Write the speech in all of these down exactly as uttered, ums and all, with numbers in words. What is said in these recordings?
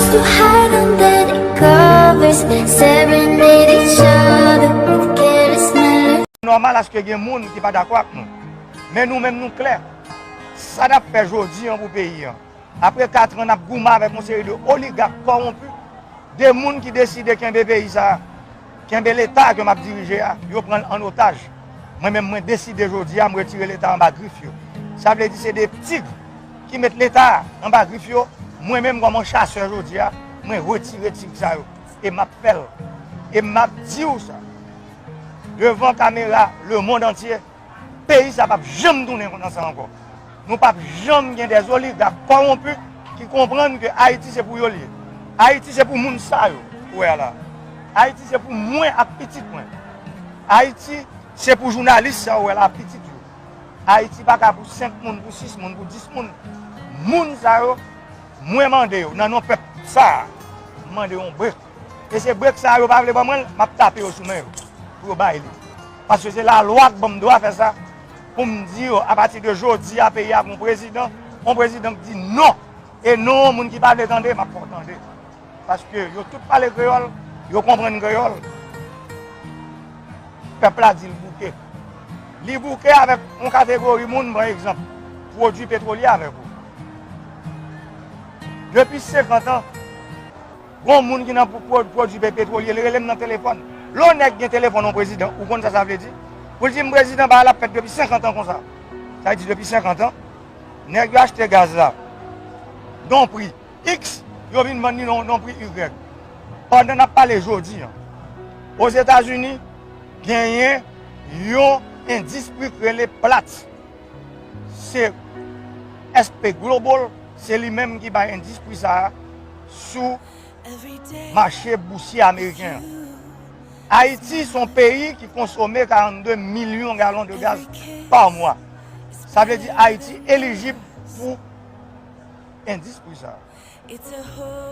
To hide under the covers, serenade each other with careless melody. Nòmal aske gen moun ki pa dakò ak nou. Men nou menm nou klè. Sa n ap fè jodi an pou peyi an. Apre kat an n ap goumen avèk yon seri de oligak kòwonpi, de moun ki deside kenbe peyi sa a, kenbe Leta ke m ap dirije a, yo pran l an otaj. Mwen menm mwen deside jodi a m retire Leta anba grif yo. Sa vle di se de tig ki met Leta anba grif yo. Mwen menm kòm yon chasè jodi a, mwen retire tig sa yo. E m ap fè l. E m ap di w sa. Devan kamera lemonn antye, peyi sa p ap janm tounen kontan sa ankò. Nou p ap janm gen dè oligak kòwonpi ki konprann ke Ayiti se pou yo l ye. Ayiti se pou moun sa yo ou wè a la. Ayiti se pou mwen ak pitit mwen. Ayiti se pou jounalis sa ou wè la, pitit yo. Ayiti pa ka pou senk moun, pou sis moun, pou dis moun. Moun sa yo, mwen mande yo, nan non pèp sa a, m mande yo yon brek. E se brek sa a yo pa vle ban mwen l, m ap tape yo sou men yo pou yo bay li. Paske se lalwa k ban m dwa fè sa, pou m di yo, apati de jodi a, peyi a gon prezidan, yon prezidan k di non. E non, yon moun ki pa vle tande, m ap fè w tande. Paske yo tout pale kreyòl, yo konprann kreyòl. Pèp la di l bouke. Li bouke avèk yon kategori moun, pa egzanp, pwodui petwolye avèk ou. Depi senkant an, gon moun ki nan pwo-, pwo-, pwodui pe-, petwolye, li rele m nan telefòn. Lè yon nèg gen telefòn yon prezidan, ou konn sa sa vle di? Pou l di m prezidan, bagay la ap fèt depi senkant an konsa. Sa vle di depi senkant an, nèg yo achte gaz la nan yon pri X, yo vin vann li nan, nan pri Y. Pandan n ap pale jodi an, Ozetazini genyen yon endis pri k rele Platts. Se S P Global, se li menm ki bay endis pri sa a sou mache bousye ameriken an. Ayiti se yon peyi ki konsome karannde milyon galon de gaz pa mwa. Sa vle di Ayiti elijib pou endis pri sa a.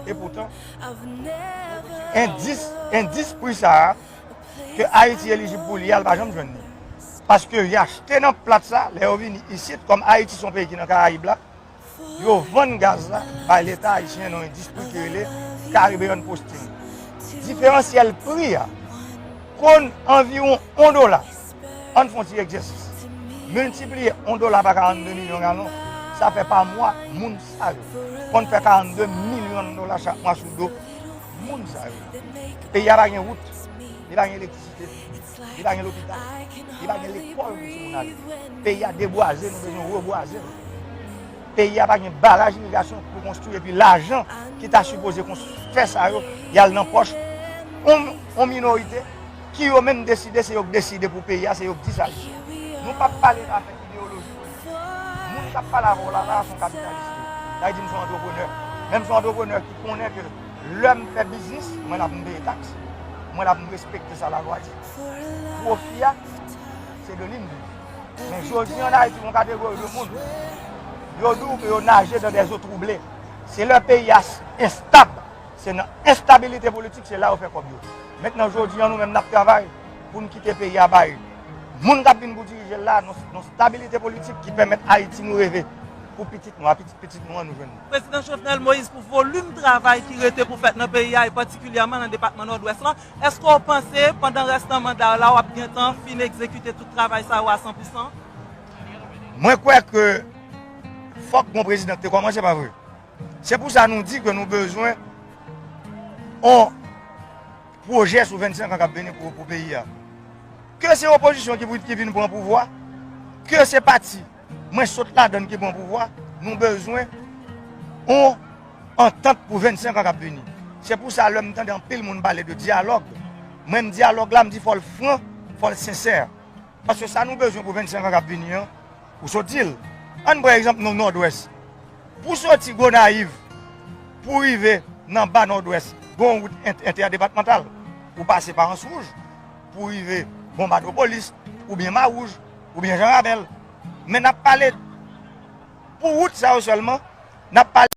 Epoutan, endis, endis pri sa a ke Ayiti elijib pou li a, l pa janm jwenn li. Paske y achte nan Platts sa, lè yo vini isit, kòm Ayiti se yon peyi ki nan Karayib la, yo vann gaz la bay Leta ayisyen nan endis pri ki rele Caribbean Posting. Diferansyèl pri a konn anviwon yon dola. Ann fè yon ti egzèsis. Miltipliye yon dola pa karannde milyon galon, sa fè pa mwa moun sa yo konn fè karannde milyon dola chak mwa sou do moun sa yo. Peyi a pa gen wout, li pa gen elektrisite, li pa gen lopital, li pa gen lekòl pou timoun ale. Peyi a debwaze, nou bezwen rebwaze l. Peyi a pa gen baraj irigasyon pou konstwi, epi lajan ki ta sipoze konstwi, fè sa yo, y al nan pòch yon, yon minorite ki yo menm deside, se yo k deside pou peyi a, se yo k di sa l ye. Nou p ap pale afè ideyoloji politik. Moun k ap pale avè w la, la, se yon kapitalis li ye. Sa vle di m se yon antreprenè. Men m se yon antreprenè ki konnen ke lè m fè biznis, mwen la pou m peye taks, mwen la pou m respekte sa lalwa di. Pwofi a, se de li m viv. Men jodi an Ayiti, yon kategori de moun, yo di w ke yo naje dans des eaux troublées. Se lè peyi a s-, enstab, se nan enstabilite politik, se la yo fè kòb yo. Mentnan, jodi an, nou menm n ap travay pou n kite peyi a bay moun k ap vin pou dirije l la, nan, nan stabilite politik ki pèmèt Ayiti nou reve pou pitit nou a, pitit, pitit nou an nou jwenn li. Prezidan Jovenel Moïse, pou volim travay ki rete pou fèt nan peyi a, e patikilyèman nan depatman Nòdwès lan, èske w panse, pandan restan manda w la, w ap gentan fin egzekite tout travay sa yo a san pou san? Mwen kwè ke fòk gon prezidan ki te kòmanse, pa vre? Se pou sa nou di ke nou bezwen yon pwojè sou vennsenk an k ap vini pou, pou peyi a. Ke se opozisyon ki, ki vin pran pouvwa, ke se pati mwen sot ladann ki pran pouvwa, nou bezwen yon antant pou vennsenk an k ap vini. Se pou sa, lè m tande anpil moun pale de dyalòg, mwen m dyalòg la, m di fò l fran, fò l sensè. Paske sa nou bezwen pou vennsenk an k ap vini an, ou sot di l. Ann pran egzanp nou Nòdwès. Pou soti Gonayiv, pou rive nan ba Nòdwès, gon wout ent-, entèdepatmantal. Ou pase pa Anse Rouge, pou rive Bonbadopolis, oubyen Mawouj, oubyen Jan Rabèl. Men n ap pale pou wout sa yo sèlman, n ap pale